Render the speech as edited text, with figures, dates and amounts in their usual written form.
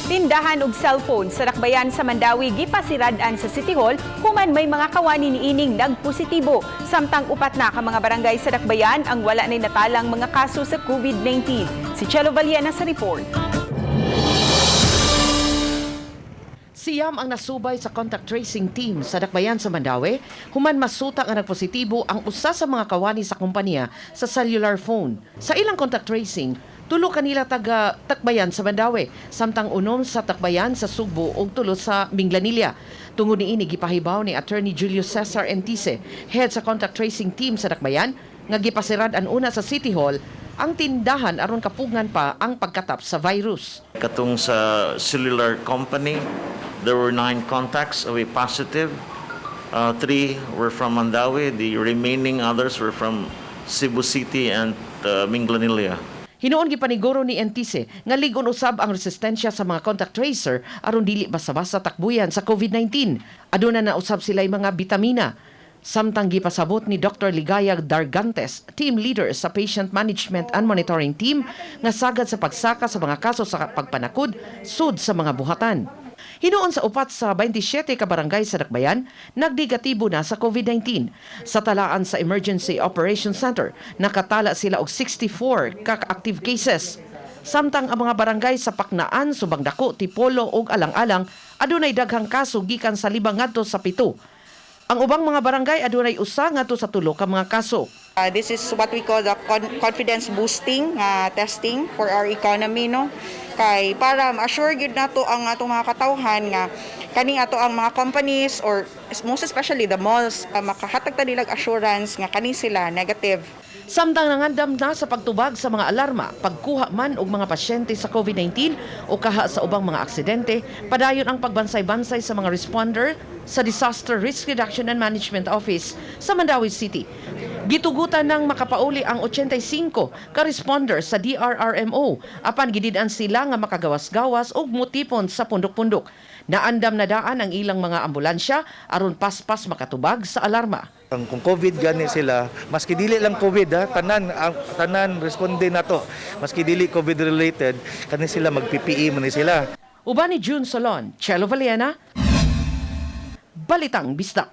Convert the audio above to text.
Tindahan og cellphone sa Dakbayan sa Mandaue gipasirad-an sa City Hall human may mga kawani niining nagpositibo. Samtang upat na ka mga barangay sa Dakbayan ang wala nay natalang mga kaso sa COVID-19. Si Chelo Valiena sa report. 9 ang nasubay sa contact tracing team sa Dakbayan sa Mandaue, human masuta nga nagpositibo ang usa sa mga kawani sa kompanya sa cellular phone. Sa ilang contact tracing, tulo kanila taga Dakbayan sa Mandaue, samtang 6 sa Dakbayan sa Sugbo ug 3 sa Minglanilla. Tungod niini, gipahibaw ni Attorney Julius Cesar Entise, head sa contact tracing team sa Dakbayan, nga gipasirad-an una sa City Hall ang tindahan aron kapugngan pa ang pagkatap sa virus. Katong sa cellular company, there were nine contacts of a positive. Three were from Mandaue. The remaining others were from Cebu City and Minglanilla. Hinuon gipaniguro ni Entise nga lig-on usab ang resistensya sa mga contact tracer aron dili basta-basta takbuyan sa COVID-19. Aduna na usab sila mga bitamina. Samtang gipasabot ni Dr. Ligaya Dargantes, team leader sa Patient Management and Monitoring Team, nga sagad sa pagsaka sa mga kaso sa pagpanakod, sud sa mga buhatan. Hinuon sa 4 sa 27 ka barangay sa Dakbayan, nagdegatibo na sa COVID-19. Sa talaan sa Emergency Operations Center, nakatala sila og 64 ka active cases. Samtang ang mga barangay sa Paknaan, Subang Dako, Tipolo ug Alang-alang adunay daghang kaso gikan sa 5 ngadto sa 7. Ang ubang mga barangay adunay 1 ngadto sa 3 ka mga kaso. This is what we call the confidence boosting testing for our economy, no, kay para ma-assure gyud nato ang atong mga katawhan nga kaning ato ang mga companies or most especially the malls, makahatag ta nilag assurance nga kani sila negative. Samtang nangandam na sa pagtubag sa mga alarma, pagkuha man og mga pasyente sa COVID-19 o kaha sa ubang mga aksidente, padayon ang pagbansay-bansay sa mga responder sa Disaster Risk Reduction and Management Office sa Mandaue City. Gitugutan ng makapauli ang 85 ka responder sa DRRMO apan gidid-an sila nga makagawas-gawas og mutipon sa pundok-pundok. Naandam na daan ang ilang mga ambulansya aron paspas makatubag sa alarma. Ang kung COVID gani sila, maski dili lang COVID ha, tanan ang tanan responde nato. Maski dili COVID related, kani sila mag PPE man ni sila. Uban ni June Solon, Chelo Valiena, Balitang Bisdak.